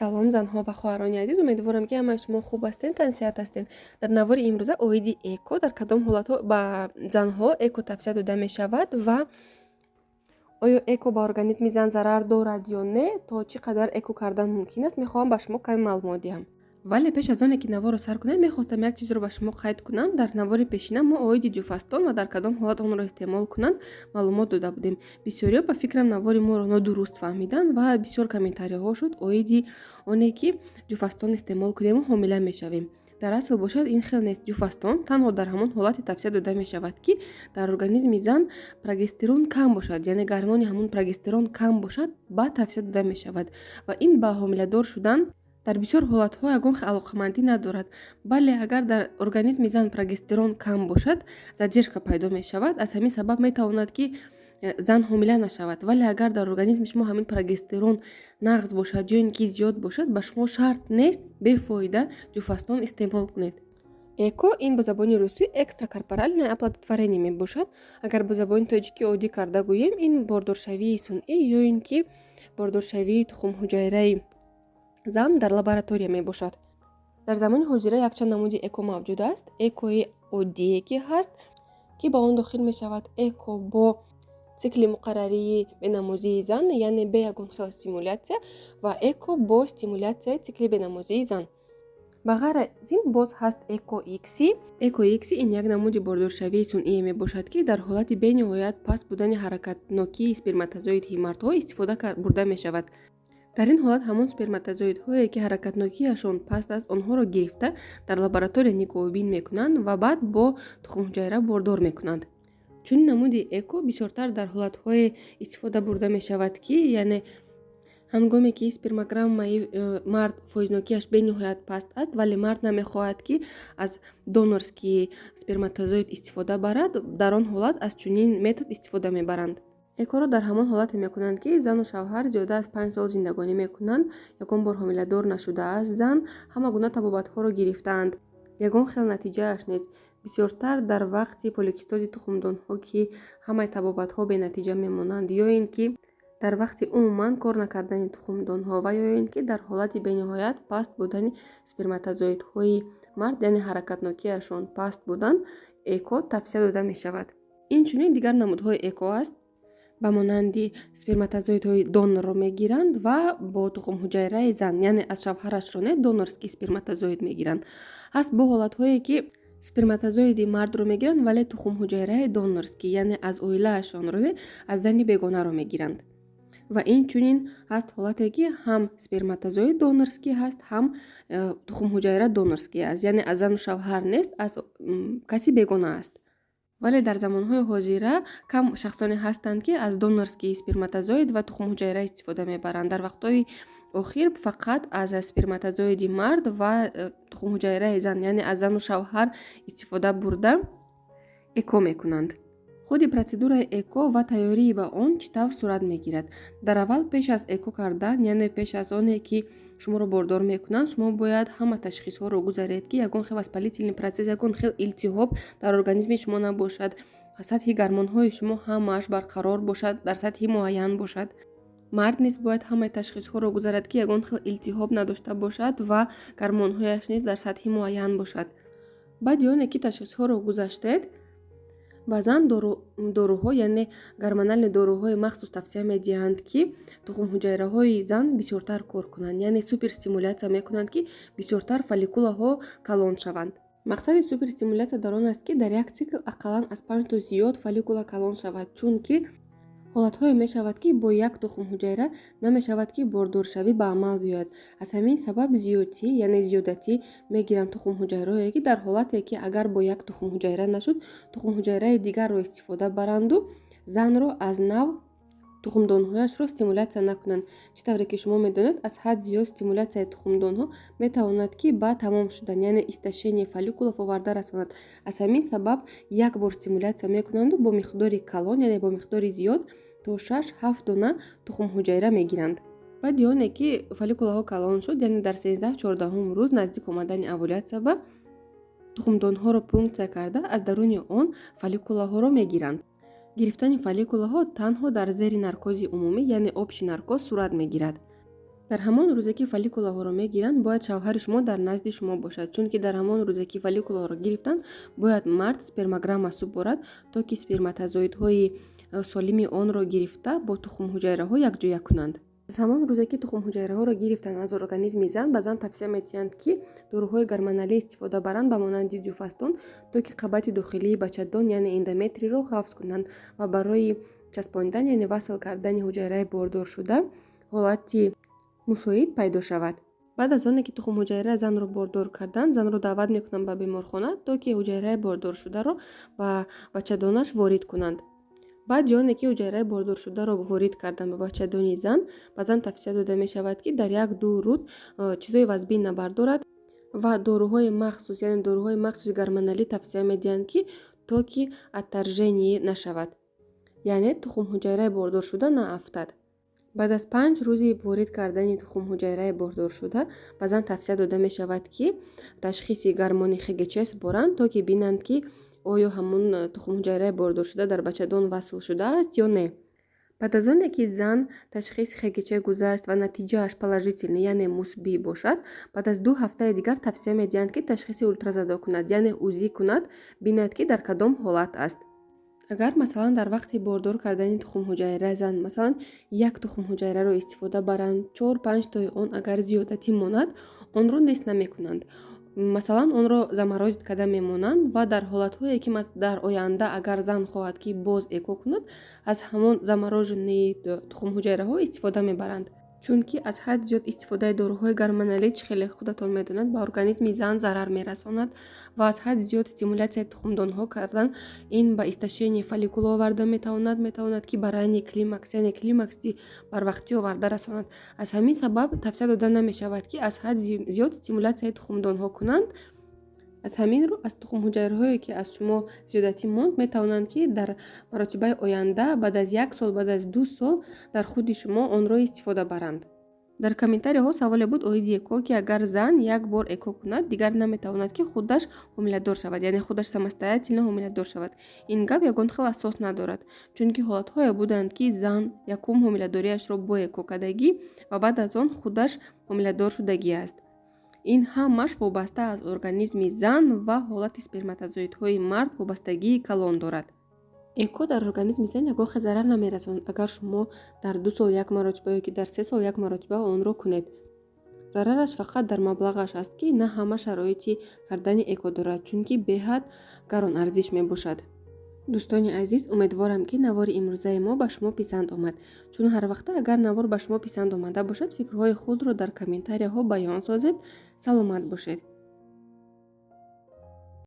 Салом, занҳо ва хоҳарони азиз! Умедворам, ки ҳамаи шумо хуб ҳастед, тансиҳат ҳастед. Дар навори имрӯза оиди ЭКО, дар кадом ҳолатҳо ба занҳо ЭКО тавсия дода мешавад ва оё ЭКО ба организми зан зарар дорад ё не, то чӣ қадар ЭКО кардан мумкин аст, мехоҳам ба шумо каме маълумот диҳам. Вале пеш аз оне ки наворро сар кунем, мехостам як чизро ба шумо қайд кунам. Дар навори пешина мо оиди дюфастон ва дар кадом ҳолат онро истеъмол кунанд маълумот дода будем. Бисёриҳо, ба фикрам, навори моро нодуруст фаҳмиданд ва бисёр комментариҳо шуд оиди оне ки дюфастон истеъмол кунему ҳомила мешавем. Дар асл бошад, ин хел нест. Дюфастон танҳо дар ҳамон ҳолате тавсия дода мешавад, ки дар организми зан прогестерон кам бошад, яъне гормони ҳамон прогестерон кам бошад, баъд тавсия дода мешавад ва ин ба ҳомиладор шудан дар бисёр ҳолатҳо ягон алоқамандӣ надорад. Бале, агар дар организми зан прогестерон кам бошад, задержка пайдо мешавад, аз ҳамин сабаб метавонад, ки зан ҳомила нашавад. Вале агар дар организми шумо ҳамин прогестерон нағз бошад ё ин ки зиёд бошад, ба шумо шарт нест бефоида дюфастон истеъмол кунед. ЭКО ин бо забони русӣ экстракорпоральное оплодотворение мебошад. Агар бо забони тоҷикӣ оддӣ карда гӯем, ин бордоршавии сунъӣ ё ин ки бордоршавии тухмҳуҷайраи зан дар лаборатория мебошад. Дар замони ҳозира якчанд намуди ЭКО мавҷуд аст. ЭКОи оддие ки ҳаст, ки ба он дохил мешавад ЭКО бо цикли муқаррарии бенамозии зан, яъне бе ягон хел стимулятсия, ва ЭКО бо стимулятсияи цикли бенамозии зан. Ба ғайр аз ин боз ҳаст ЭКО ИКСИ. ЭКО ИКСИ ин як намуди бордоршавии сунъие мебошад, ки дар ҳолати бениҳоят паст будани ҳаракатнокии сперматозоидҳои мардҳо истифода бурда мешавад. Дар ин ҳолат ҳамон сперматозоидҳое, ки ҳаракатнокиашон паст аст, онҳоро гирифта, дар лаборатория нигоҳубин мекунанд ва баъд бо тухмҳуҷайра бордор мекунанд. Чунин намуди ЭКО бисёртар дар ҳолатҳое истифода бурда мешавад, ки яъне ҳангоме ки спермограммаи мард фоизнокиаш бениҳоят паст аст, вале мард намехоҳад, ки аз донорский сперматозоид истифода барад, дар он ҳолат аз чунин метод истифода мебаранд. ЭКОро дар ҳамон ҳолате мекунанд, ки зану шавҳар зиёда аз 5 сол зиндагонӣ мекунанд, ягон бор ҳомиладор нашудааст зан, ҳама гуна табобатҳоро гирифтаанд, ягон хел натиҷааш нест. Бисёртар дар вақти поликистози тухмдонҳо, ки ҳамаи табобатҳо бенатиҷа мемонанд, ё ин ки дар вақти умуман кор накардани тухмдонҳо ва ё ин ки дар ҳолати бениҳоят паст будани сперматозоидҳои мард, яъне ҳаракатнокиашон паст будан, ЭКО тавсия дода мешавад. Инчунин дигар намудҳои ЭКО аст, ба монанди сперматозоидҳои донорро мегиранд ва бо тухмҳуҷайраи зан, яъне аз шавҳарашро не, донорский сперматозоид мегиранд. Ҳаст бо ҳолатҳое, ки сперматозоиди мардро мегиранд, вале тухмҳуҷайраи донорский, яъне аз оилаашонро не, аз зани бегонаро мегиранд. Ва инчунин ҳаст ҳолате, ки ҳам сперматозоид донорский ҳаст, ҳам тухмҳуҷайра донорский аст, яъне аз зану шавҳар нест, аз каси бегона аст. Вале дар замонҳои ҳозира кам шахсоне ҳастанд, ки аз донорский сперматозоид ва тухмҳуҷайра истифода мебаранд. Дар вақтҳои охир фақат аз сперматозоиди мард ва тухмҳуҷайраи зан, яъне аз зану шавҳар истифода бурда, ЭКО мекунанд. Худи процедураи ЭКО ва тайёрии ба он чӣ тавр сурат мегирад? Дар аввал, пеш аз ЭКО кардан, яъне пеш аз оне ки шуморо бордор мекунанд, шумо бояд ҳама ташхисҳоро гузаред, ки ягон хел воспалительный процесс, ягон хел илтиҳоб дар организми шумо набошад, сатҳи гормонҳои шумо ҳамааш барқарор бошад, дар сатҳи муайян бошад. Мард низ бояд ҳамаи ташхисҳоро гузарад, ки ягон хел илтиҳоб надошта бошад ва гормонҳояш низ дар сатҳи муайян бошад. Баъди оне ки ташхисҳоро гузаштед, ба зан доруҳо, яъне гормональный доруҳои махсус тавсия медиҳанд, ки тухмҳуҷайраҳои зан бисёртар кор кунанд, яъне суперстимулятсия мекунанд, ки бисёртар фолликулаҳо калон шаванд. Мақсади суперстимулятсия дар он аст, ки дар як цикл ақаллан аз панҷ то зиёд фолликула калон шавад, чунки ҳолатҳое мешавад, ки бо як тухмҳуҷайра намешавад, ки бордоршавӣ ба амал биёяд. Аз ҳамин сабаб зиёдтӣ, яъне зиёдатӣ мегиранд тухмҳуҷайраҳое, ки дар ҳолате ки агар бо як тухмҳуҷайра нашуд, тухмҳуҷайраи дигарро истифода баранду занро аз нав тухмдонҳояшро стимулятсия накунанд. Чӣ тавре ки шумо медонед, аз ҳад зиёд стимулятсияи тухмдонҳо метавонад, ки ба тамом шудан, яъне истощение фолликулов оварда расонад. Аз ҳамин сабаб як бор стимулятсия мекунанду бо миқдори калон, яъне бо миқдори зиёд, то шаш ҳафт дона тухмҳуҷайра мегиранд. Баъди оне ки фолликулаҳо калон шуд, яъне дар 13-14-ум рӯз, наздик омадани овулятсия, ба тухмдонҳоро пунксия карда, аз даруни он фолликулаҳоро мегиранд. Гирифтани фолликулаҳо танҳо дар зери наркози умумӣ, яъне общий наркоз, сурат мегирад. Дар ҳамон рӯзе, ки фолликулаҳоро мегиранд, бояд шавҳари шумо дар назди шумо бошад, чунки дар ҳамон рӯзе, ки фолликулаҳоро гирифтанд, бояд мард спермограмма супорад, то ки сперматозоидҳои солими онро гирифта, бо тухмҳуҷайраҳо якҷоя кунанд. Аз ҳамон рӯзе, ки тухмҳуҷайраҳоро гирифтанд аз организми зан, ба зан тавсия медиҳанд, ки доруҳои гормоналӣ истифода баранд, ба монанди дюфастон, то ки қабати дохилии бачадон, яъне эндометрийро ғафз кунанд ва барои часпонидан, яъне васл кардани ҳуҷайраи бордоршуда ҳолати мусоид пайдо шавад. Баъд аз оне, ки тухмҳуҷайраи занро бордор карданд, занро даъват мекунанд ба беморхона, то ки ҳуҷайраи бордоршударо ба бачадонаш ворид кунанд. Баъди оне, ки ҳуҷайраи бордоршударо ворид карданд ба бачадони зан, ба зан тавсия дода мешавад, ки дар 1-2 рӯз чизҳои вазбин набардорад ва доруҳои махсус, яъне доруҳои махсуси гормоналӣ тавсия медиҳанд, ки то ки отторжение нашавад, яъне тухмҳуҷайраи бордоршуда наафтад. Баъд аз 5 рӯзи ворид кардани тухмҳуҷайраи бордоршуда ба зан тавсия дода мешавад, ки ташхиси гормони ХГЧ супоранд, то ки бинанд, ки оё ҳамон тухмҳуҷайраи бордоршуда дар бачадон васл шудааст ё не. Баъд аз оне, ки зан ташхиси ХГЧ гузашт ва натиҷааш положительный, яъне мусбӣ бошад, баъд аз 2 ҳафтаи дигар тавсия медиҳанд, ки ташхиси ултразадо кунад, яъне УЗИ кунад, бинад, ки дар кадом ҳолат аст. Агар, масалан, дар вақти бордор кардани тухмҳуҷайра зан, масалан, як тухмҳуҷайраро истифода баранд, чор панҷтои он агар зиёдатӣ монад, онро нест намекунанд, масалан, онро заморозить карда мемонанд ва дар ҳолатҳое, ки дар оянда агар зан хоҳад, ки боз ЭКО кунад, аз ҳамон замороженный тухмҳуҷайраҳо истифода мебаранд, чунки аз ҳад зиёд истифодаи доруҳои гормоналӣ, чӣ хеле худатон медонед, ба организми зан зарар мерасонад ва аз ҳад зиёд стимуляцияи тухмдонҳо кардан ин ба истощение фолликула оварда метавонад, метавонад, ки ба ранний климакс, яъне климакси барвақтӣ оварда расонад. Аз ҳамин сабаб тавсия дода намешавад, ки аз ҳад зиёд стимуляцияи тухмдонҳо кунанд. Аз ҳамин рӯ аз тухмҳуҷайраҳое, ки аз шумо зиёдатӣ монд, метавонанд, ки дар маротибаи оянда, баъд аз як сол, баъд аз 2 сол дар худи шумо онро истифода баранд. Дар комментарияҳо саволе буд оиди ЭКО, ки агар зан як бор ЭКО кунад, дигар наметавонад, ки худаш ҳомиладор шавад, яъне худаш самостоятельно ҳомиладор шавад. Ин гап ягон хел асос надорад, чунки ҳолатҳое буданд, ки зан якум ҳомиладориашро бо ЭКО кардагӣ ва баъд аз он худаш ҳомиладор шудагӣ аст. Ин ҳамаш вобаста аз организми зан ва ҳолати сперматозоидҳои мард вобастагии калон дорад. ЭКО дар организми зан ягон хел зарар намерасонад, агар шумо дар 2 сол як маротиба ё ки дар 3 сол як маротиба онро кунед. Зарараш фақат дар маблағаш аст, ки на ҳама шароити кардани ЭКО дорад, чунки беҳад гаронарзиш мебошад. Дӯстони азиз, умедворам, ки навори имрӯзаи мо ба шумо писанд омад. Чун ҳар вақта, агар навор ба шумо писанд омада бошад, фикрҳои худро дар комментарияҳо баён созед. Саломат бошед.